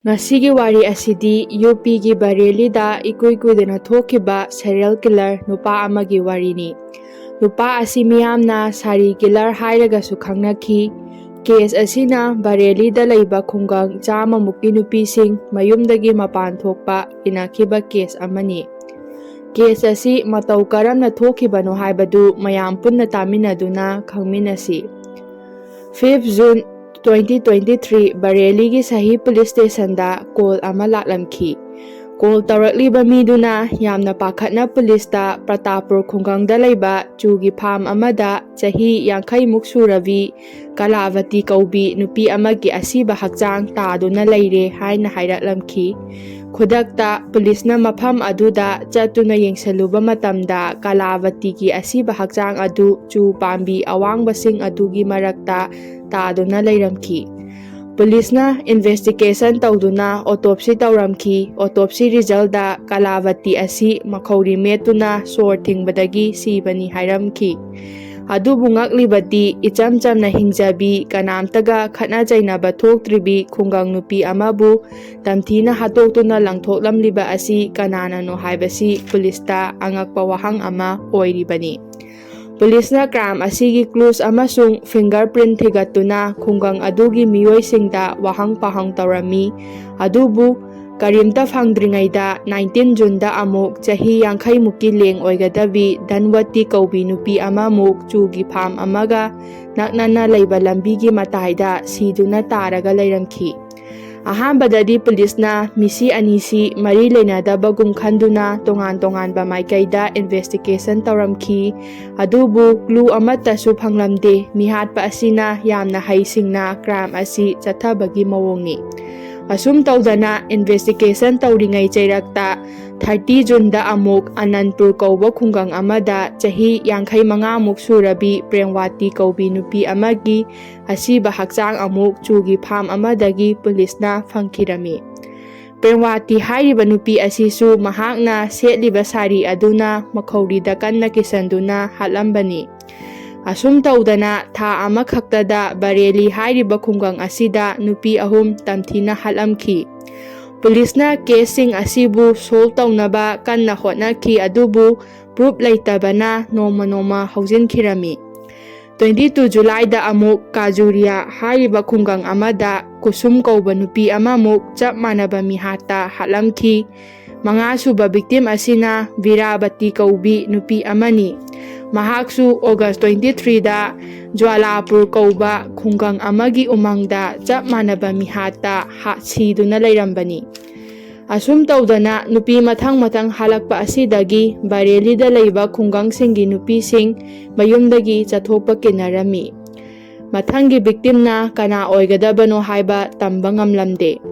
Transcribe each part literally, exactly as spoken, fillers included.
ꯉꯁꯤꯒꯤ ꯋꯥꯔꯤ ꯑꯁꯤꯗꯤ ꯌꯨ ꯄꯤꯒꯤ ꯕꯔꯦꯂꯤꯗ ꯏꯀꯨꯏ ꯀꯨꯏꯗꯅ ꯊꯣꯛꯈꯤꯕ serial killer ꯅꯨꯄꯥ ꯑꯃꯒꯤ ꯋꯥꯔꯤꯅꯤ꯫ ꯅꯨꯄꯥ ꯑꯁꯤ ꯃꯤꯌꯥꯝꯅ ꯁꯥꯔꯤ killer ꯍꯥꯏꯔꯒꯁꯨ ꯈꯪꯅꯈꯤ꯫ Case ꯑꯁꯤꯅ ꯕꯔꯦꯂꯤꯗ ꯂꯩꯕ ꯈꯨꯡꯒꯪ ꯆꯥꯝꯃꯃꯨꯛꯀꯤ ꯅꯨꯄꯤꯁꯤꯡ ꯃꯌꯨꯝꯗꯒꯤ ꯃꯄꯥꯟ ꯊꯣꯛꯄ ꯏꯅꯈꯤꯕ case ꯑꯃꯅꯤ꯫ Case ꯑꯁꯤ ꯃꯇꯧ ꯀꯔꯝꯅ ꯊꯣꯛꯈꯤꯕꯅꯣ ꯍꯥꯏꯕꯗꯨ ꯃꯌꯥꯝ ꯄꯨꯟꯅ ꯇꯥꯃꯤꯟꯅꯗꯨꯅ ꯈꯪꯃꯤꯟꯅꯁꯤ꯫ Fifth June twenty twenty three, ꯕꯔꯦꯂꯤꯒꯤ ꯁꯍꯤ police stationꯗ call ꯑꯃ ꯂꯥꯛꯂꯝꯈꯤ꯫ Call ꯇꯧꯔꯛꯂꯤꯕ ꯃꯤꯗꯨꯅ ꯌꯥꯝꯅ ꯄꯥꯈꯠꯅ ꯄꯨꯂꯤꯁꯇ ꯄ꯭ꯔꯇꯥꯞꯄꯨꯔ ꯈꯨꯡꯒꯪꯗ ꯂꯩꯕ ꯆꯨꯒꯤ farm ꯑꯃꯗ ꯆꯍꯤ ꯌꯥꯡꯈꯩꯃꯨꯛ ꯁꯨꯔꯕꯤ ꯀꯂꯥꯕꯇꯤ ꯀꯧꯕꯤ ꯅꯨꯄꯤ ꯑꯃꯒꯤ ꯑꯁꯤꯕ ꯍꯛꯆꯥꯡ ꯇꯥꯗꯨꯅ ꯂꯩꯔꯦ ꯍꯥꯏꯅ ꯍꯥꯏꯔꯛꯂꯝꯈꯤ꯫ ꯈꯨꯗꯛꯇ ꯄꯨꯂꯤꯁꯅ ꯃꯐꯝ ꯑꯗꯨꯗ ꯆꯠꯇꯨꯅ ꯌꯦꯡꯁꯤꯜꯂꯨꯕ ꯃꯇꯝꯗ ꯀꯂꯥꯕꯇꯤꯒꯤ ꯑꯁꯤꯕ ꯍꯛꯆꯥꯡ ꯑꯗꯨ ꯆꯨ ꯄꯥꯝꯕꯤ ꯑꯋꯥꯡꯕꯁꯤꯡ ꯑꯗꯨꯒꯤ ꯃꯔꯛꯇ ꯇꯥꯗꯨꯅ ꯂꯩꯔꯝꯈꯤ꯫ ꯄꯨꯂꯤꯁꯅ investigation ꯇꯧꯗꯨꯅ autopsy ꯇꯧꯔꯝꯈꯤ꯫ Autopsy resultꯗ ꯀꯂꯥꯕꯇꯤ ꯑꯁꯤ ꯃꯈꯧꯔꯤ ꯃꯦꯠꯇꯨꯅ ꯁꯣꯔ ꯊꯤꯡꯕꯗꯒꯤ ꯁꯤꯕꯅꯤ ꯍꯥꯏꯔꯝꯈꯤ꯫ ꯑꯗꯨꯕꯨ ꯉꯛꯂꯤꯕꯗꯤ ꯏꯆꯝ ꯆꯝꯅ ꯍꯤꯡꯖꯕꯤ, ꯀꯅꯥꯝꯇꯒ ꯈꯠꯅ ꯆꯩꯅꯕ ꯊꯣꯛꯇ꯭ꯔꯤꯕꯤ ꯈꯨꯡꯒꯪ ꯅꯨꯄꯤ ꯑꯃꯕꯨ ꯇꯝꯊꯤꯅ ꯍꯥꯠꯇꯣꯛꯇꯨꯅ ꯂꯪꯊꯣꯛꯂꯝꯂꯤꯕ ꯑꯁꯤ ꯀꯅꯥꯅꯅꯣ ꯍꯥꯏꯕꯁꯤ ꯄꯨꯂꯤꯁꯇ ꯑꯉꯛꯄ ꯋꯥꯍꯪ ꯑꯃ ꯑꯣꯏꯔꯤꯕꯅꯤ꯫ ꯄꯨꯂꯤꯁꯅ crime ꯑꯁꯤꯒꯤ clues ꯑꯃꯁꯨꯡ fingerprint ꯊꯤꯒꯠꯇꯨꯅ ꯈꯨꯡꯒꯪ ꯑꯗꯨꯒꯤ ꯃꯤꯑꯣꯏꯁꯤꯡꯗ ꯋꯥꯍꯪ ꯄꯥꯍꯪ ꯇꯧꯔꯝꯃꯤ꯫ ꯑꯗꯨꯕꯨ ꯀꯔꯤꯝꯇ ꯐꯪꯗ꯭ꯔꯤꯉꯩꯗ nineteen Juneꯗ ꯑꯃꯨꯛ ꯆꯍꯤ ꯌꯥꯡꯈꯩꯃꯨꯛꯀꯤ ꯂꯦꯡ ꯑꯣꯏꯒꯗꯕꯤ ꯙꯟꯋꯇꯤ ꯀꯧꯕꯤ ꯅꯨꯄꯤ ꯑꯃꯃꯨꯛ ꯆꯨꯒꯤ farm ꯑꯃꯒ ꯅꯛꯅꯅ ꯂꯩꯕ ꯂꯝꯕꯤꯒꯤ ꯃꯇꯥꯏꯗ ꯁꯤꯗꯨꯅ ꯇꯥꯔꯒ ꯂꯩꯔꯝꯈꯤ꯫ ꯑꯍꯥꯟꯕꯗꯗꯤ ꯄꯨꯂꯤꯁꯅ ꯃꯤꯁꯤ ꯑꯅꯤꯁꯤ ꯃꯔꯤ ꯂꯩꯅꯗꯕꯒꯨꯝ ꯈꯟꯗꯨꯅ ꯇꯣꯉꯥꯟ ꯇꯣꯉꯥꯟꯕ ꯃꯥꯏꯀꯩꯗ investigation ꯇꯧꯔꯝꯈꯤ꯫ ꯑꯗꯨꯕꯨ clue ꯑꯃꯠꯇꯁꯨ ꯐꯪꯂꯝꯗꯦ꯫ ꯃꯤꯍꯥꯠꯄ ꯑꯁꯤꯅ ꯌꯥꯝꯅ ꯍꯩꯁꯤꯡꯅ crime ꯑꯁꯤ ꯆꯠꯊꯕꯒꯤ ꯃꯑꯣꯡꯅꯤ꯫ ꯑꯁꯨꯝ ꯇꯧꯗꯅ investigation ꯇꯧꯔꯤꯉꯩ ꯆꯩꯔꯛꯇ thirty Juneꯗ ꯑꯃꯨꯛ ꯑꯅꯟꯄꯨꯔ ꯀꯧꯕ ꯈꯨꯡꯒꯪ ꯑꯃꯗ ꯆꯍꯤ ꯌꯥꯡꯈꯩ ꯃꯉꯥꯃꯨꯛ ꯁꯨꯔꯕꯤ ꯄ꯭ꯔꯦꯝꯋꯥꯇꯤ ꯀꯧꯕꯤ ꯅꯨꯄꯤ ꯑꯃꯒꯤ ꯑꯁꯤꯕ ꯍꯛꯆꯥꯡ ꯑꯃꯨꯛ ꯆꯨꯒꯤ farm ꯑꯃꯗꯒꯤ ꯄꯨꯂꯤꯁꯅ ꯐꯪꯈꯤꯔꯝꯃꯤ꯫ ꯄ꯭ꯔꯦꯝꯋꯥꯇꯤ ꯍꯥꯏꯔꯤꯕ ꯅꯨꯄꯤ ꯑꯁꯤꯁꯨ ꯃꯍꯥꯛꯅ ꯁꯦꯠꯂꯤꯕ ꯁꯥꯔꯤ ꯑꯗꯨꯅ ꯃꯈꯧꯔꯤꯗ ꯀꯟꯅ ꯀꯤꯁꯟꯗꯨꯅ ꯍꯥꯠꯂꯝꯕꯅꯤ꯫ ꯑꯁꯨꯝ ꯇꯧꯗꯅ ꯊꯥ ꯑꯃꯈꯛꯇꯗ ꯕꯔꯦꯂꯤ ꯍꯥꯏꯔꯤꯕ ꯈꯨꯡꯒꯪ ꯑꯁꯤꯗ ꯅꯨꯄꯤ ꯑꯍꯨꯝ ꯇꯝꯊꯤꯅ ꯍꯥꯠꯂꯝꯈꯤ꯫ ꯄꯨꯂꯤꯁꯅ ꯀꯦꯁꯁꯤꯡ ꯑꯁꯤꯕꯨ ꯁꯣꯜꯕ ꯇꯧꯅꯕ ꯀꯟꯅ ꯍꯣꯠꯅꯈꯤ, ꯑꯗꯨꯕꯨ ꯄ꯭ꯔꯨꯞ ꯂꯩꯇꯕꯅ ꯅꯣꯡꯃ ꯅꯣꯡꯃ ꯍꯧꯖꯤꯟꯈꯤꯔꯝꯃꯤ꯫ Twenty two Julyꯗ ꯑꯃꯨꯛ ꯀꯥꯖꯨꯔꯤꯌꯥ ꯍꯥꯏꯔꯤꯕ ꯈꯨꯡꯒꯪ ꯑꯃꯗ ꯀꯨꯁꯨꯝ ꯀꯧꯕ ꯅꯨꯄꯤ ꯑꯃꯃꯨꯛ ꯆꯞ ꯃꯥꯟꯅꯕ ꯃꯤꯍꯥꯠꯇ ꯍꯥꯠꯂꯝꯈꯤ꯫ ꯃꯉꯥꯁꯨꯕ victim ꯑꯁꯤꯅ ꯕꯤꯔꯥꯕꯇꯤ ꯀꯧꯕꯤ ꯅꯨꯄꯤ ꯑꯃꯅꯤ꯫ ꯃꯍꯥꯛꯁꯨ August twenty threeꯗ ꯖ꯭ꯋꯥꯂꯥꯄꯨꯔ ꯀꯧꯕ ꯈꯨꯡꯒꯪ ꯑꯃꯒꯤ ꯎꯃꯪꯗ ꯆꯞ ꯃꯥꯟꯅꯕ ꯃꯤꯍꯥꯠꯇ ꯍꯥ-, ꯁꯤꯗꯨꯅ ꯂꯩꯔꯝꯕꯅꯤ꯫ ꯑꯁꯨꯝ ꯇꯧꯗꯅ ꯅꯨꯄꯤ ꯃꯊꯪ ꯃꯊꯪ ꯍꯥꯠꯂꯛꯄ ꯑꯁꯤꯗꯒꯤ ꯕꯔꯦꯂꯤꯗ ꯂꯩꯕ ꯈꯨꯡꯒꯪꯁꯤꯡꯒꯤ ꯅꯨꯄꯤꯁꯤꯡ ꯃꯌꯨꯝꯗꯒꯤ ꯆꯠꯊꯣꯛꯄ ꯀꯤꯅꯔꯝꯃꯤ꯫ ꯃꯊꯪꯒꯤ victimꯅ ꯀꯅꯥ ꯑꯣꯏꯒꯗꯕꯅꯣ ꯍꯥꯏꯕ ꯇꯝꯕ ꯉꯝꯂꯝꯗꯦ꯫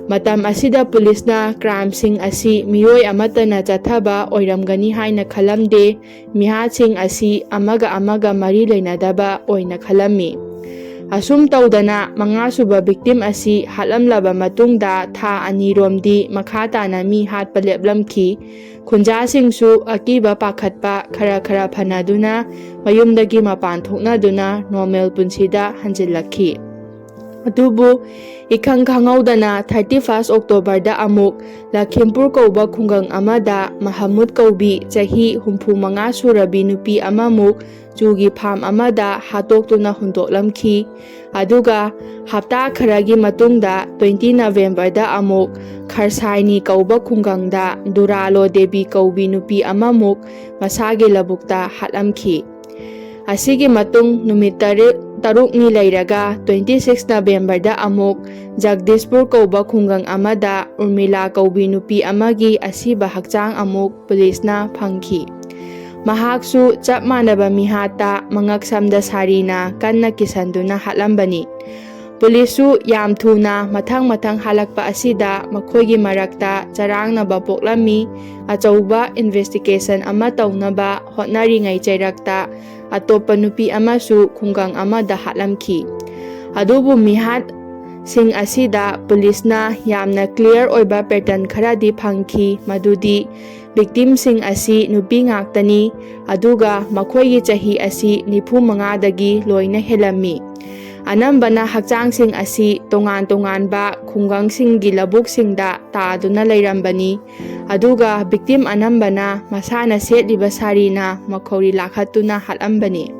ꯃꯇꯝ ꯑꯁꯤꯗ ꯄꯨꯂꯤꯁꯅ crimeꯁꯤꯡ ꯑꯁꯤ ꯃꯤꯑꯣꯏ ꯑꯃꯠꯇꯅ ꯆꯠꯊꯕ ꯑꯣꯏꯔꯝꯒꯅꯤ ꯍꯥꯏꯅ ꯈꯜꯂꯝꯗꯦ꯫ ꯃꯤꯍꯥꯠꯁꯤꯡ ꯑꯁꯤ ꯑꯃꯒ ꯑꯃꯒ ꯃꯔꯤ ꯂꯩꯅꯗꯕ ꯑꯣꯏꯅ ꯈꯜꯂꯝꯃꯤ꯫ ꯑꯁꯨꯝ ꯇꯧꯗꯅ ꯃꯉꯥꯁꯨꯕ victim ꯑꯁꯤ ꯍꯥꯠꯂꯝꯂꯕ ꯃꯇꯨꯡꯗ ꯊꯥ ꯑꯅꯤꯔꯣꯝꯗꯤ ꯃꯈꯥ ꯇꯥꯅ ꯃꯤ ꯍꯥꯠꯄ ꯂꯦꯞꯂꯝꯈꯤ꯫ ꯈꯨꯟꯖꯥꯁꯤꯡꯁꯨ ꯑꯀꯤꯕ ꯄꯥꯈꯠꯄ ꯈꯔ ꯈꯔ ꯐꯅꯗꯨꯅ ꯃꯌꯨꯝꯗꯒꯤ ꯃꯄꯥꯟ ꯊꯣꯛꯅꯗꯨꯅ normal ꯄꯨꯟꯁꯤꯗ ꯍꯟꯖꯤꯜꯂꯛꯈꯤ꯫ ꯑꯗꯨꯕꯨ ꯏꯈꯪ ꯈꯪꯍꯧꯗꯅ thirty first Octoberꯗ ꯑꯃꯨꯛ ꯂꯈꯤꯝꯄꯨꯔ ꯀꯧꯕ ꯈꯨꯡꯒꯪ ꯑꯃꯗ ꯃꯍꯃꯨꯗ ꯀꯧꯕꯤ ꯆꯍꯤ ꯍꯨꯝꯐꯨ ꯃꯉꯥ ꯁꯨꯔꯕꯤ ꯅꯨꯄꯤ ꯑꯃꯃꯨꯛ ꯆꯨꯒꯤ farm ꯑꯃꯗ ꯍꯥꯠꯇꯣꯛꯇꯨꯅ ꯍꯨꯟꯗꯣꯛꯂꯝꯈꯤ꯫ ꯑꯗꯨꯒ ꯍꯞꯇꯥ ꯈꯔꯒꯤ ꯃꯇꯨꯡꯗ twenty Novemberꯗ ꯑꯃꯨꯛ ꯈꯔꯁꯥꯏꯅꯤ ꯀꯧꯕ ꯈꯨꯡꯒꯪꯗ ꯗꯨꯔꯥꯂꯣ ꯗꯦꯕꯤ ꯀꯧꯕꯤ ꯅꯨꯄꯤ ꯑꯃꯃꯨꯛ ꯃꯁꯥꯒꯤ ꯂꯧꯕꯨꯛꯇ ꯍꯥꯠꯂꯝꯈꯤ꯫ ꯑꯁꯤꯒꯤ ꯃꯇꯨꯡ ꯅꯨꯃꯤꯠ ꯇꯔꯦꯠ, ꯇꯔꯨꯛꯅꯤ ꯂꯩꯔꯒ twenty six Novemberꯗ ꯑꯃꯨꯛ ꯖꯒꯗꯤꯁꯄꯨꯔ ꯀꯧꯕ ꯈꯨꯡꯒꯪ ꯑꯃꯗ ꯎꯔꯃꯤꯂꯥ ꯀꯧꯕꯤ ꯅꯨꯄꯤ ꯑꯃꯒꯤ ꯑꯁꯤꯕ ꯍꯛꯆꯥꯡ ꯑꯃꯨꯛ ꯄꯨꯂꯤꯁꯅ ꯐꯪꯈꯤ꯫ ꯃꯍꯥꯛꯁꯨ ꯆꯞ ꯃꯥꯟꯅꯕ ꯃꯤꯍꯥꯠꯇ ꯃꯉꯛꯁꯝꯗ ꯁꯥꯔꯤꯅ ꯀꯟꯅ ꯀꯤꯁꯟꯗꯨꯅ ꯍꯥꯠꯂꯝꯕꯅꯤ꯫ ꯄꯨꯂꯤꯁꯁꯨ ꯌꯥꯝ ꯊꯨꯅ ꯃꯊꯪ ꯃꯊꯪ ꯍꯥꯠꯂꯛꯄ ꯑꯁꯤꯗ ꯃꯈꯣꯏꯒꯤ ꯃꯔꯛꯇ ꯆꯔꯥꯡꯅꯕ ꯄꯣꯛꯂꯝꯃꯤ꯫ ꯑꯆꯧꯕ investigation ꯑꯃ ꯇꯧꯅꯕ ꯍꯣꯠꯅꯔꯤꯉꯩ ꯆꯩꯔꯛꯇ ꯑꯇꯣꯞꯄ ꯅꯨꯄꯤ ꯑꯃꯁꯨ ꯈꯨꯡꯒꯪ ꯑꯃꯗ ꯍꯥꯠꯂꯝꯈꯤ꯫ ꯑꯗꯨꯕꯨ ꯃꯤꯍꯥꯠ ꯁꯤꯡ ꯑꯁꯤꯗ ꯄꯨꯂꯤꯁꯅ ꯌꯥꯝꯅ clear ꯑꯣꯏꯕ pattern ꯈꯔꯗꯤ ꯐꯪꯈꯤ, ꯃꯗꯨꯗꯤ victimꯁꯤꯡ ꯑꯁꯤ ꯅꯨꯄꯤ ꯉꯥꯛꯇꯅꯤ, ꯑꯗꯨꯒ ꯃꯈꯣꯏꯒꯤ ꯆꯍꯤ ꯑꯁꯤ ꯅꯤꯐꯨ ꯃꯉꯥꯗꯒꯤ ꯂꯣꯏꯅ ꯍꯦꯜꯂꯝꯃꯤ꯫ ꯑꯅꯝꯕꯅ ꯍꯛꯆꯥꯡꯁꯤꯡ ꯑꯁꯤ ꯇꯣꯉꯥꯟ ꯇꯣꯉꯥꯟꯕ ꯈꯨꯡꯒꯪꯁꯤꯡꯒꯤ ꯂꯧꯕꯨꯛꯁꯤꯡꯗ ꯇꯥꯗꯨꯅ ꯂꯩꯔꯝꯕꯅꯤ, ꯑꯗꯨꯒ victim ꯑꯅꯝꯕꯅ ꯃꯁꯥꯅ ꯁꯦꯠꯂꯤꯕ ꯁꯥꯔꯤꯅ ꯃꯈꯧꯔꯤ ꯂꯥꯈꯠꯇꯨꯅ ꯍꯥꯠꯂꯝꯕꯅꯤ꯫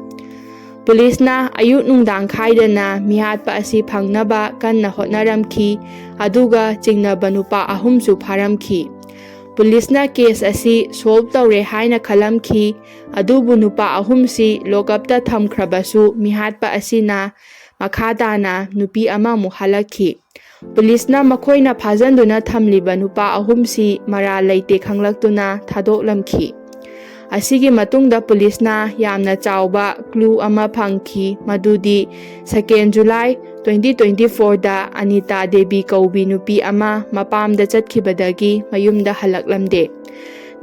ꯄꯨꯂꯤꯁꯅ ꯑꯌꯨꯛ ꯅꯨꯡꯗꯥꯡ ꯈꯥꯏꯗꯅ ꯃꯤꯍꯥꯠꯄ ꯑꯁꯤ ꯐꯪꯅꯕ ꯀꯟꯅ ꯍꯣꯠꯅꯔꯝꯈꯤ, ꯑꯗꯨꯒ ꯆꯤꯡꯅꯕ ꯅꯨꯄꯥ ꯑꯍꯨꯝꯁꯨ ꯐꯥꯔꯝꯈꯤ꯫ ꯄꯨꯂꯤꯁꯅ case ꯑꯁꯤ solve ꯇꯧꯔꯦ ꯍꯥꯏꯅ ꯈꯜꯂꯝꯈꯤ, ꯑꯗꯨꯕꯨ ꯅꯨꯄꯥ ꯑꯍꯨꯝꯁꯤ lockupꯇ ꯊꯝꯈ꯭ꯔꯕꯁꯨ ꯃꯤꯍꯥꯠꯄ ꯑꯁꯤꯅ ꯃꯈꯥ ꯇꯥꯅ ꯅꯨꯄꯤ ꯑꯃꯃꯨꯛ ꯍꯥꯠꯂꯛꯈꯤ꯫ ꯄꯨꯂꯤꯁꯅ ꯃꯈꯣꯏꯅ ꯐꯥꯖꯟꯗꯨꯅ ꯊꯝꯂꯤꯕ ꯅꯨꯄꯥ ꯑꯍꯨꯝꯁꯤ ꯃꯔꯥꯜ ꯂꯩꯇꯦ ꯈꯪꯂꯛꯇꯨꯅ ꯊꯥꯗꯣꯛꯂꯝꯈꯤ꯫ ꯑꯁꯤꯒꯤ ꯃꯇꯨꯡꯗ ꯄꯨꯂꯤꯁꯅ ꯌꯥꯝꯅ ꯆꯥꯎꯕ clue ꯑꯃ ꯐꯪꯈꯤ, ꯃꯗꯨꯗꯤ second July twenty twenty fourꯗ Anita Devi ꯀꯧꯕꯤ ꯅꯨꯄꯤ ꯑꯃ ꯃꯄꯥꯝꯗ ꯆꯠꯈꯤꯕꯗꯒꯤ ꯃꯌꯨꯝꯗ ꯍꯜꯂꯛꯂꯝꯗꯦ꯫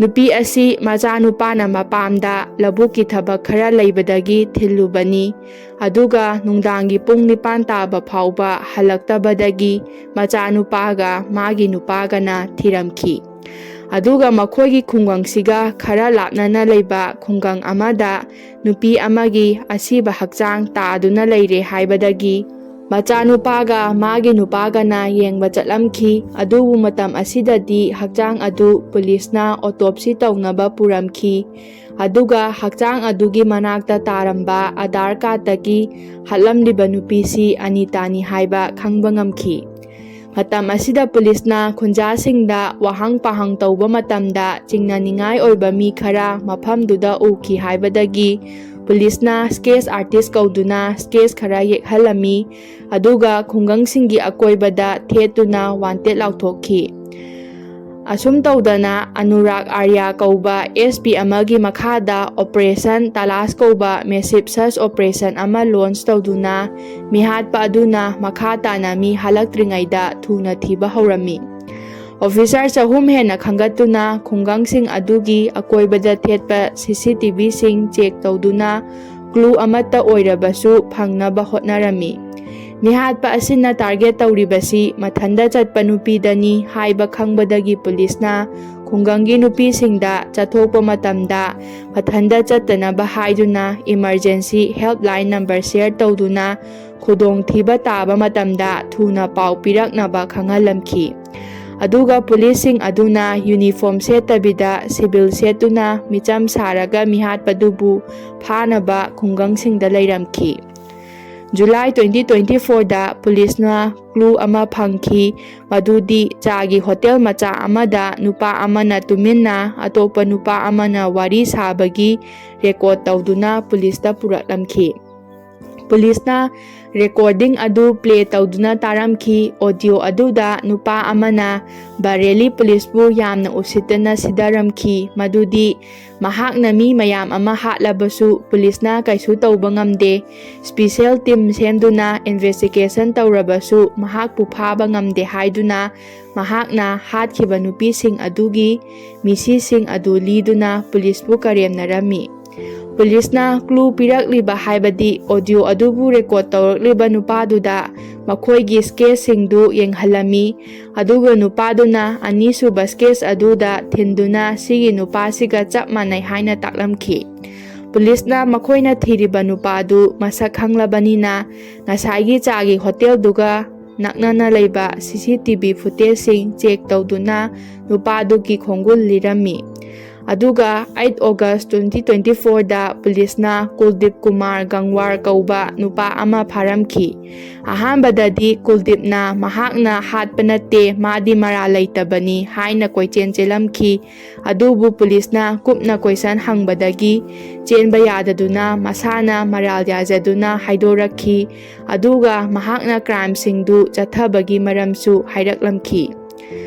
ꯅꯨꯄꯤ ꯑꯁꯤ ꯃꯆꯥꯅꯨꯄꯥꯅ ꯃꯄꯥꯝꯗ ꯂꯧꯕꯨꯛꯀꯤ ꯊꯕꯛ ꯈꯔ ꯂꯩꯕꯗꯒꯤ ꯊꯤꯜꯂꯨꯕꯅꯤ, ꯑꯗꯨꯒ ꯅꯨꯡꯗꯥꯡꯒꯤ ꯄꯨꯡ ꯅꯤꯄꯥꯟ ꯇꯥꯕ ꯐꯥꯎꯕ ꯍꯜꯂꯛꯇꯕꯗꯒꯤ ꯃꯆꯥꯅꯨꯄꯥꯒ ꯃꯥꯒꯤ ꯅꯨꯄꯥꯒꯅ ꯊꯤꯔꯝꯈꯤ꯫ ꯑꯗꯨꯒ ꯃꯈꯣꯏꯒꯤ ꯈꯨꯡꯒꯪꯁꯤꯒ ꯈꯔ ꯂꯥꯞꯅꯅ ꯂꯩꯕ ꯈꯨꯡꯒꯪ ꯑꯃꯗ ꯅꯨꯄꯤ ꯑꯃꯒꯤ ꯑꯁꯤꯕ ꯍꯛꯆꯥꯡ ꯇꯥꯗꯨꯅ ꯂꯩꯔꯦ ꯍꯥꯏꯕꯗꯒꯤ ꯃꯆꯥꯅꯨꯄꯥꯒ ꯃꯥꯒꯤ ꯅꯨꯄꯥꯒꯅ ꯌꯦꯡꯕ ꯆꯠꯂꯝꯈꯤ꯫ ꯑꯗꯨꯕꯨ ꯃꯇꯝ ꯑꯁꯤꯗꯗꯤ ꯍꯛꯆꯥꯡ ꯑꯗꯨ ꯄꯨꯂꯤꯁꯅ autopsy ꯇꯧꯅꯕ ꯄꯨꯔꯝꯈꯤ꯫ ꯑꯗꯨꯒ ꯍꯛꯆꯥꯡ ꯑꯗꯨꯒꯤ ꯃꯅꯥꯛꯇ ꯇꯥꯔꯝꯕ ꯑꯙꯥꯔ ꯀꯥꯔꯠꯇꯒꯤ ꯍꯥꯠꯂꯝꯂꯤꯕ ꯅꯨꯄꯤꯁꯤ ꯑꯅꯤꯇꯥꯅꯤ ꯍꯥꯏꯕ ꯈꯪꯕ ꯉꯝꯈꯤ꯫ ꯃꯇꯝ ꯑꯁꯤꯗ ꯄꯨꯂꯤꯁꯅ ꯈꯨꯟꯖꯥꯁꯤꯡꯗ ꯋꯥꯍꯪ ꯄꯥꯍꯪ ꯇꯧꯕ ꯃꯇꯝꯗ ꯆꯤꯡꯅꯅꯤꯡꯉꯥꯏ ꯑꯣꯏꯕ ꯃꯤ ꯈꯔ ꯃꯐꯝꯗꯨꯗ ꯎꯈꯤ ꯍꯥꯏꯕꯗꯒꯤ ꯄꯨꯂꯤꯁꯅ sketch artist ꯀꯧꯗꯨꯅ sketch ꯈꯔ ꯌꯦꯛꯍꯜꯂꯝꯃꯤ꯫ ꯑꯗꯨꯒ ꯈꯨꯡꯒꯪꯁꯤꯡꯒꯤ ꯑꯀꯣꯏꯕꯗ ꯊꯦꯠꯇꯨꯅ wanted ꯂꯥꯎꯊꯣꯛꯈꯤ꯫ ꯑꯁꯨꯝ ꯇꯧꯗꯅ ꯑꯅꯨꯔꯥꯒ ꯑꯥꯔꯌꯥ ꯀꯧꯕ S P ꯑꯃꯒꯤ ꯃꯈꯥꯗ Operation Talas ꯀꯧꯕ massive search operation ꯑꯃ launch ꯇꯧꯗꯨꯅ ꯃꯤꯍꯥꯠꯄ ꯑꯗꯨꯅ ꯃꯈꯥ ꯇꯥꯅ ꯃꯤ ꯍꯥꯠꯂꯛꯇ꯭ꯔꯤꯉꯩꯗ ꯊꯨꯅ ꯊꯤꯕ ꯍꯧꯔꯝꯃꯤ꯫ Officer ꯆꯍꯨꯝ ꯍꯦꯟꯅ ꯈꯟꯒꯠꯇꯨꯅ ꯈꯨꯡꯒꯪꯁꯤꯡ ꯑꯗꯨꯒꯤ ꯑꯀꯣꯏꯕꯗ ꯊꯦꯠꯄ C C T Vꯁꯤꯡ check ꯇꯧꯗꯨꯅ clue ꯑꯃꯠꯇ ꯑꯣꯏꯔꯕꯁꯨ ꯐꯪꯅꯕ ꯍꯣꯠꯅꯔꯝꯃꯤ꯫ ꯃꯤꯍꯥꯠꯄ ꯑꯁꯤꯅ ꯇꯥꯔꯒꯦꯠ ꯇꯧꯔꯤꯕꯁꯤ ꯃꯊꯟꯇ ꯆꯠꯄ ꯅꯨꯄꯤꯗꯅꯤ ꯍꯥꯏꯕ ꯈꯪꯕꯗꯒꯤ ꯄꯨꯂꯤꯁꯅ ꯈꯨꯡꯒꯪꯒꯤ ꯅꯨꯄꯤꯁꯤꯡꯗ ꯆꯠꯊꯣꯛꯄ ꯃꯇꯝꯗ ꯃꯊꯟꯇ ꯆꯠꯇꯅꯕ ꯍꯥꯏꯗꯨꯅ ꯏꯃꯔꯖꯦꯟꯁꯤ ꯍꯦꯜꯞꯂꯥꯏꯟ ꯅꯝꯕꯔ ꯁꯦꯌꯔ ꯇꯧꯗꯨꯅ ꯈꯨꯗꯣꯡꯊꯤꯕ ꯇꯥꯕ ꯃꯇꯝꯗ ꯊꯨꯅ ꯄꯥꯎ ꯄꯤꯔꯛꯅꯕ ꯈꯪꯍꯜꯂꯝꯈꯤ꯫ ꯑꯗꯨꯒ ꯄꯨꯂꯤꯁꯁꯤꯡ ꯑꯗꯨꯅ ꯌꯨꯅꯤꯐꯣꯔꯝ ꯁꯦꯠꯇꯕꯤꯗ ꯁꯤꯚꯤꯜ ꯁꯦꯠꯇꯨꯅ ꯃꯤꯆꯝ ꯁꯥꯔꯒ ꯃꯤꯍꯥꯠꯄꯗꯨꯕꯨ ꯐꯥꯅꯕ ꯈꯨꯡꯒꯪꯁꯤꯡꯗ ꯂꯩꯔꯝꯈꯤ꯫ ꯖꯨꯂꯥꯏ ꯇ꯭ꯋꯦꯟꯇꯤ ꯇ꯭ꯋꯦꯟꯇꯤ ꯐꯣꯔꯗ ꯄꯨꯂꯤꯁꯅ ꯀ꯭ꯂꯨ ꯑꯃ ꯐꯪꯈꯤ, ꯃꯗꯨꯗꯤ ꯆꯥꯒꯤ ꯍꯣꯇꯦꯜ ꯃꯆꯥ ꯑꯃꯗ ꯅꯨꯄꯥ ꯑꯃꯅ ꯇꯨꯃꯤꯟꯅ ꯑꯇꯣꯞꯄ ꯅꯨꯄꯥ ꯑꯃꯅ ꯋꯥꯔꯤ ꯁꯥꯕꯒꯤ ꯔꯦꯀꯣꯔꯗ ꯇꯧꯗꯨꯅ ꯄꯨꯂꯤꯁꯇ ꯄꯨꯔꯛꯂꯝꯈꯤ꯫ ꯄꯨꯂꯤꯁꯅ ꯔꯦꯀꯣꯔꯗꯤꯡ ꯑꯗꯨ ꯄ꯭ꯂꯦ ꯇꯧꯗꯨꯅ ꯇꯥꯔꯝꯈꯤ꯫ ꯑꯣꯗꯤꯑꯣ ꯑꯗꯨꯗ ꯅꯨꯄꯥ ꯑꯃꯅ ꯕꯔꯦꯂꯤ ꯄꯨꯂꯤꯁꯄꯨ ꯌꯥꯝꯅ ꯎꯁꯤꯠꯇꯅ ꯁꯤꯗꯔꯝꯈꯤ, ꯃꯗꯨꯗꯤ ꯃꯍꯥꯛꯅ ꯃꯤ ꯃꯌꯥꯝ ꯑꯃ ꯍꯥꯠꯂꯕꯁꯨ ꯄꯨꯂꯤꯁꯅ ꯀꯩꯁꯨ ꯇꯧꯕ ꯉꯝꯗꯦ, ꯁ꯭ꯄꯤꯁꯦꯜ ꯇꯤꯝ ꯁꯦꯝꯗꯨꯅ ꯏꯟꯚꯦꯁꯇꯤꯒꯦꯁꯟ ꯇꯧꯔꯕꯁꯨ ꯃꯍꯥꯛꯄꯨ ꯐꯥꯕ ꯉꯝꯗꯦ ꯍꯥꯏꯗꯨꯅ ꯃꯍꯥꯛꯅ ꯍꯥꯠꯈꯤꯕ ꯅꯨꯄꯤꯁꯤꯡ ꯑꯗꯨꯒꯤ ꯃꯤꯁꯤꯁꯤꯡ ꯑꯗꯨ ꯂꯤꯗꯨꯅ ꯄꯨꯂꯤꯁꯄꯨ ꯀꯔꯦꯝꯅꯔꯝꯃꯤ꯫ ꯄꯨꯂꯤꯁꯅ ꯀ꯭ꯂꯨ ꯄꯤꯔꯛꯂꯤꯕ ꯍꯥꯏꯕꯗꯤ ꯑꯣꯗꯤꯑꯣ ꯑꯗꯨꯕꯨ ꯔꯦꯀꯣꯔꯗ ꯇꯧꯔꯛꯂꯤꯕ ꯅꯨꯄꯥꯗꯨꯗ ꯃꯈꯣꯏꯒꯤ ꯁ꯭ꯀꯦꯠꯁꯤꯡꯗꯨ ꯌꯦꯡꯍꯜꯂꯝꯃꯤ, ꯑꯗꯨꯒ ꯅꯨꯄꯥꯗꯨꯅ ꯑꯅꯤꯁꯨꯕ ꯁ꯭ꯀꯦꯠꯁ ꯑꯗꯨꯗ ꯊꯤꯟꯗꯨꯅ ꯁꯤꯒꯤ ꯅꯨꯄꯥꯁꯤꯒ ꯆꯞ ꯃꯥꯟꯅꯩ ꯍꯥꯏꯅ ꯇꯥꯛꯂꯝꯈꯤ꯫ ꯄꯨꯂꯤꯁꯅ ꯃꯈꯣꯏꯅ ꯊꯤꯔꯤꯕ ꯅꯨꯄꯥꯗꯨ ꯃꯁꯛ ꯈꯪꯂꯕꯅꯤꯅ ꯉꯁꯥꯏꯒꯤ ꯆꯥꯒꯤ ꯍꯣꯇꯦꯜꯗꯨꯒ ꯅꯛꯅꯅ ꯂꯩꯕ ꯁꯤ ꯁꯤ ꯇꯤ ꯚꯤ ꯐꯨꯇꯦꯖꯁꯤꯡ ꯆꯦꯛ ꯇꯧꯗꯨꯅ ꯅꯨꯄꯥꯗꯨꯒꯤ ꯈꯣꯡꯒꯨꯜ ꯂꯤꯔꯝꯃꯤ꯫ ꯑꯗꯨꯒ ꯑꯩꯠ ꯑꯣꯒꯁ ꯇ꯭ꯋꯦꯟꯇꯤ ꯇ꯭ꯋꯦꯟꯇꯤ ꯐꯣꯔꯗ ꯄꯨꯂꯤꯁꯅ ꯀꯨꯜꯗꯤꯞ ꯀꯨꯃꯥꯔ ꯒꯪꯋꯥꯔ ꯀꯧꯕ ꯅꯨꯄꯥ ꯑꯃ ꯐꯥꯔꯝꯈꯤ꯫ ꯑꯍꯥꯟꯕꯗꯗꯤ ꯀꯨꯜꯗꯤꯞꯅ ꯃꯍꯥꯛꯅ ꯍꯥꯠꯄ ꯅꯠꯇꯦ, ꯃꯥꯗꯤ ꯃꯔꯥꯜ ꯂꯩꯇꯕꯅꯤ ꯍꯥꯏꯅ ꯀꯣꯏꯆꯦꯟ ꯆꯦꯜꯂꯝꯈꯤ꯫ ꯑꯗꯨꯕꯨ ꯄꯨꯂꯤꯁꯅ ꯀꯨꯞꯅ ꯀꯣꯏꯁꯟ ꯍꯪꯕꯗꯒꯤ ꯆꯦꯟꯕ ꯌꯥꯗꯗꯨꯅ ꯃꯁꯥꯅ ꯃꯔꯥꯜ ꯌꯥꯖꯗꯨꯅ ꯍꯥꯏꯗꯣꯔꯛꯈꯤ꯫ ꯑꯗꯨꯒ ꯃꯍꯥꯛꯅ ꯀ꯭ꯔꯥꯏꯝꯁꯤꯡꯗꯨ ꯆꯠꯊꯕꯒꯤ ꯃꯔꯝꯁꯨ ꯍꯥꯏꯔꯛꯂꯝꯈꯤ꯫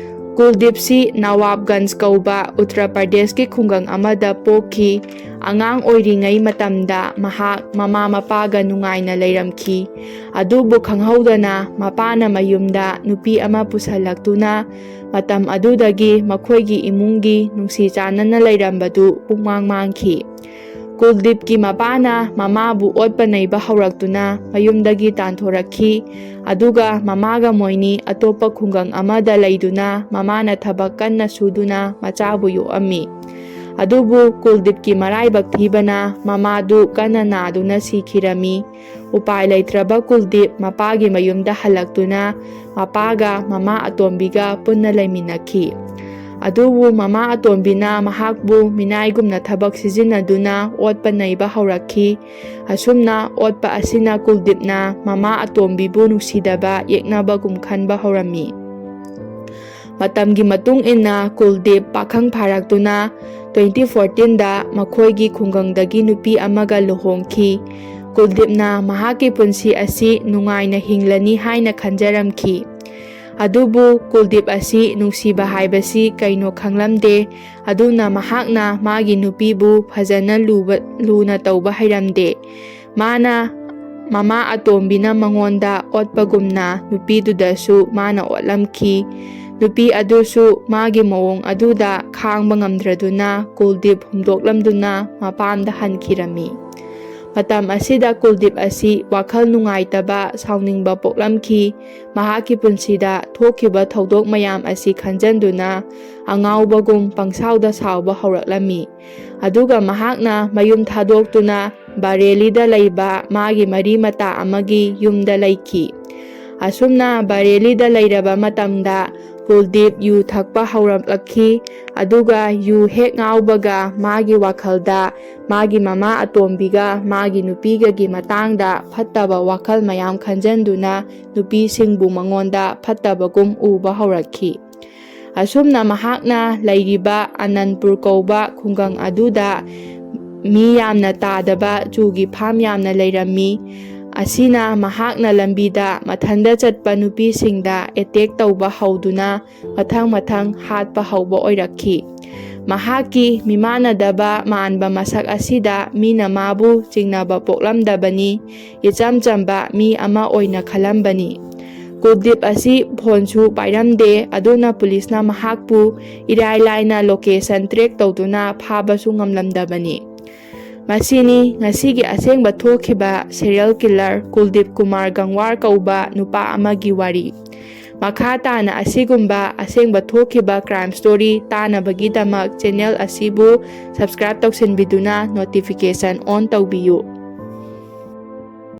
ꯀꯨꯜꯗꯤꯞꯁꯤ ꯅꯋꯥꯕꯒꯟꯖ ꯀꯧꯕ ꯎꯠꯇꯔ ꯄ꯭ꯔꯗꯦꯁꯀꯤ ꯈꯨꯡꯒꯪ ꯑꯃꯗ ꯄꯣꯛꯈꯤ꯫ ꯑꯉꯥꯡ ꯑꯣꯏꯔꯤꯉꯩ ꯃꯇꯝꯗ ꯃꯍꯥꯛ ꯃꯃꯥ ꯃꯄꯥꯒ ꯅꯨꯡꯉꯥꯏꯅ ꯂꯩꯔꯝꯈꯤ꯫ ꯑꯗꯨꯕꯨ ꯈꯪꯍꯧꯗꯅ ꯃꯄꯥꯅ ꯃꯌꯨꯝꯗ ꯅꯨꯄꯤ ꯑꯃ ꯄꯨꯁꯜꯂꯛꯇꯨꯅ ꯃꯇꯝ ꯑꯗꯨꯗꯒꯤ ꯃꯈꯣꯏꯒꯤ ꯏꯃꯨꯡꯒꯤ ꯅꯨꯡꯁꯤ ꯆꯥꯟꯅꯅ ꯂꯩꯔꯝꯕꯗꯨ ꯄꯨꯡꯃꯥꯡ ꯃꯥꯡꯈꯤ꯫ ꯀꯨꯜꯗꯤꯞꯀꯤ ꯃꯄꯥꯅ ꯃꯃꯥꯕꯨ ꯑꯣꯠꯄ ꯅꯩꯕ ꯍꯧꯔꯛꯇꯨꯅ ꯃꯌꯨꯝꯗꯒꯤ ꯇꯥꯟꯊꯣꯔꯛꯈꯤ꯫ ꯑꯗꯨꯒ ꯃꯃꯥꯒ ꯃꯣꯏꯅꯤ ꯑꯇꯣꯞꯄ ꯈꯨꯡꯒꯪ ꯑꯃꯗ ꯂꯩꯗꯨꯅ ꯃꯃꯥꯅ ꯊꯕꯛ ꯀꯟꯅ ꯁꯨꯗꯨꯅ ꯃꯆꯥꯕꯨ ꯌꯣꯛꯑꯝꯃꯤ꯫ ꯑꯗꯨꯕꯨ ꯀꯨꯜꯗꯤꯞꯀꯤ ꯃꯔꯥꯏꯕꯛ ꯊꯤꯕꯅ ꯃꯃꯥꯗꯨ ꯀꯟꯅ ꯅꯥꯗꯨꯅ ꯁꯤꯈꯤꯔꯝꯃꯤ꯫ ꯎꯄꯥꯏ ꯂꯩꯇ꯭ꯔꯕ ꯀꯨꯜꯗꯤꯞ ꯃꯄꯥꯒꯤ ꯃꯌꯨꯝꯗ ꯍꯜꯂꯛꯇꯨꯅ ꯃꯄꯥꯒ ꯃꯃꯥ ꯑꯇꯣꯝꯕꯤꯒ ꯄꯨꯟꯅ ꯂꯩꯃꯤꯟꯅꯈꯤ꯫ ꯑꯗꯨꯕꯨ ꯃꯃꯥ ꯑꯇꯣꯝꯕꯤꯅ ꯃꯍꯥꯛꯄꯨ ꯃꯤꯅꯥꯏꯒꯨꯝꯅ ꯊꯕꯛ ꯁꯤꯖꯤꯟꯅꯗꯨꯅ ꯑꯣꯠꯄ ꯅꯩꯕ ꯍꯧꯔꯛꯈꯤ꯫ ꯑꯁꯨꯝꯅ ꯑꯣꯠꯄ ꯑꯁꯤꯅ ꯀꯨꯜꯗꯤꯞꯅ ꯃꯃꯥ ꯑꯇꯣꯝꯕꯤꯕꯨ ꯅꯨꯡꯁꯤꯗꯕ ꯌꯦꯛꯅꯕꯒꯨꯝ ꯈꯟꯕ ꯍꯧꯔꯝꯃꯤ꯫ ꯃꯇꯝꯒꯤ ꯃꯇꯨꯡ ꯏꯟꯅ ꯀꯨꯜꯗꯤꯞ ꯄꯥꯈꯪ ꯐꯥꯔꯛꯇꯨꯅ twenty fourteenꯗ ꯃꯈꯣꯏꯒꯤ ꯈꯨꯡꯒꯪꯗꯒꯤ ꯅꯨꯄꯤ ꯑꯃꯒ ꯂꯨꯍꯣꯡꯈꯤ꯫ ꯀꯨꯜꯗꯤꯞꯅ ꯃꯍꯥꯛꯀꯤ ꯄꯨꯟꯁꯤ ꯑꯁꯤ ꯅꯨꯡꯉꯥꯏꯅ ꯍꯤꯡꯂꯅꯤ ꯍꯥꯏꯅ ꯈꯟꯖꯔꯝꯈꯤ꯫ ꯑꯗꯨꯕꯨ ꯀꯨꯜꯗꯤꯞ ꯑꯁꯤ ꯅꯨꯡꯁꯤꯕ ꯍꯥꯏꯕꯁꯤ ꯀꯩꯅꯣ ꯈꯪꯂꯝꯗꯦ꯫ ꯑꯗꯨꯅ ꯃꯍꯥꯛꯅ ꯃꯥꯒꯤ ꯅꯨꯄꯤꯕꯨ ꯐꯖꯅ ꯂꯨꯕ, ꯂꯨꯅ ꯇꯧꯕ ꯍꯩꯔꯝꯗꯦ꯫ ꯃꯥꯅ ꯃꯃꯥ ꯑꯇꯣꯝꯕꯤꯅ ꯃꯉꯣꯟꯗ ꯑꯣꯠꯄꯒꯨꯝꯅ ꯅꯨꯄꯤꯗꯨꯗꯁꯨ ꯃꯥꯅ ꯑꯣꯠꯂꯝꯈꯤ꯫ ꯅꯨꯄꯤ ꯑꯗꯨꯁꯨ ꯃꯥꯒꯤ ꯃꯑꯣꯡ ꯑꯗꯨꯗ ꯈꯥꯡꯕ ꯉꯝꯗ꯭ꯔꯗꯨꯅ ꯀꯨꯜꯗꯤꯞ ꯍꯨꯝꯗꯣꯛꯂꯝꯗꯨꯅ ꯃꯄꯥꯝꯗ ꯍꯟꯈꯤꯔꯝꯃꯤ꯫ ꯃꯇꯝ ꯑꯁꯤꯗ ꯀꯨꯜꯗꯤꯞ ꯑꯁꯤ ꯋꯥꯈꯜ ꯅꯨꯡꯉꯥꯏꯇꯕ, ꯁꯥꯎꯅꯤꯡꯕ ꯄꯣꯛꯂꯝꯈꯤ꯫ ꯃꯍꯥꯛꯀꯤ ꯄꯨꯟꯁꯤꯗ ꯊꯣꯛꯈꯤꯕ ꯊꯧꯗꯣꯛ ꯃꯌꯥꯝ ꯑꯁꯤ ꯈꯟꯖꯟꯗꯨꯅ ꯑꯉꯥꯎꯕꯒꯨꯝ ꯄꯪꯁꯥꯎꯗ ꯁꯥꯎꯕ ꯍꯧꯔꯛꯂꯝꯃꯤ꯫ ꯑꯗꯨꯒ ꯃꯍꯥꯛꯅ ꯃꯌꯨꯝ ꯊꯥꯗꯣꯛꯇꯨꯅ ꯕꯔꯦꯂꯤꯗ ꯂꯩꯕ ꯃꯥꯒꯤ ꯃꯔꯤ ꯃꯇꯥ ꯑꯃꯒꯤ ꯌꯨꯝꯗ ꯂꯩꯈꯤ꯫ ꯑꯁꯨꯝꯅ ꯕꯔꯦꯂꯤꯗ ꯂꯩꯔꯕ ꯃꯇꯝꯗ ꯀꯨꯜꯗꯤꯞ ꯌꯨ ꯊꯛꯄ ꯍꯧꯔꯛꯂꯛꯈꯤ꯫ ꯑꯗꯨꯒ ꯌꯨ ꯍꯦꯛ ꯉꯥꯎꯕꯒ ꯃꯥꯒꯤ ꯋꯥꯈꯜꯗ ꯃꯥꯒꯤ ꯃꯃꯥ ꯑꯇꯣꯝꯕꯤꯒ ꯃꯥꯒꯤ ꯅꯨꯄꯤꯒꯒꯤ ꯃꯇꯥꯡꯗ ꯐꯠꯇꯕ ꯋꯥꯈꯜ ꯃꯌꯥꯝ ꯈꯟꯖꯟꯗꯨꯅ ꯅꯨꯄꯤꯁꯤꯡꯕꯨ ꯃꯉꯣꯟꯗ ꯐꯠꯇꯕꯒꯨꯝ ꯎꯕ ꯍꯧꯔꯛꯈꯤ꯫ ꯑꯁꯨꯝꯅ ꯃꯍꯥꯛꯅ ꯂꯩꯔꯤꯕ ꯑꯅꯟꯄꯨꯔ ꯀꯧꯕ ꯈꯨꯡꯒꯪ ꯑꯗꯨꯗ ꯃꯤ ꯌꯥꯝꯅ ꯇꯥꯗꯕ ꯆꯨꯒꯤ ꯐꯥꯝ ꯌꯥꯝꯅ ꯂꯩꯔꯝꯃꯤ꯫ ꯑꯁꯤꯅ ꯃꯍꯥꯛꯅ ꯂꯝꯕꯤꯗ ꯃꯊꯟꯗ ꯆꯠꯄ ꯅꯨꯄꯤꯁꯤꯡꯗ ꯑꯦꯇꯦꯛ ꯇꯧꯕ ꯍꯧꯗꯨꯅ ꯃꯊꯪ ꯃꯊꯪ ꯍꯥꯠꯄ ꯍꯧꯕ ꯑꯣꯏꯔꯛꯈꯤ꯫ ꯃꯍꯥꯛꯀꯤ ꯃꯤꯃꯥꯟꯅꯗꯕ ꯃꯥꯟꯕ ꯃꯁꯛ ꯑꯁꯤꯗ ꯃꯤꯅ ꯃꯥꯕꯨ ꯆꯤꯡꯅꯕ ꯄꯣꯛꯂꯝꯗꯕꯅꯤ꯫ ꯏꯆꯝ ꯆꯝꯕ ꯃꯤ ꯑꯃ ꯑꯣꯏꯅ ꯈꯜꯂꯝꯕꯅꯤ꯫ ꯀꯨꯜꯗꯤꯞ ꯑꯁꯤ ꯐꯣꯟꯁꯨ ꯄꯥꯏꯔꯝꯗꯦ, ꯑꯗꯨꯅ ꯄꯨꯂꯤꯁꯅ ꯃꯍꯥꯛꯄꯨ ꯏꯔꯥꯏ ꯂꯥꯏꯅ ꯂꯣꯀꯦꯁꯟ ꯇ꯭ꯔꯦꯛ ꯇꯧꯗꯨꯅ ꯐꯥꯕꯁꯨ ꯉꯝꯂꯝꯗꯕꯅꯤ꯫ ꯃꯁꯤꯅꯤ ꯉꯁꯤꯒꯤ ꯑꯁꯦꯡꯕ ꯊꯣꯛꯈꯤꯕ serial killer ꯀꯨꯜꯗꯤꯞ ꯀꯨꯃꯥꯔ ꯒꯪꯋꯥꯔ ꯀꯧꯕ ꯅꯨꯄꯥ ꯑꯃꯒꯤ ꯋꯥꯔꯤ꯫ ꯃꯈꯥ ꯇꯥꯅ ꯑꯁꯤꯒꯨꯝꯕ ꯑꯁꯦꯡꯕ ꯊꯣꯛꯈꯤꯕ crime story ꯇꯥꯅꯕꯒꯤꯗꯃꯛ channel ꯑꯁꯤꯕꯨ subscribe ꯇꯧꯁꯤꯟꯕꯤꯗꯨꯅ notification on ꯇꯧꯕꯤꯌꯨ꯫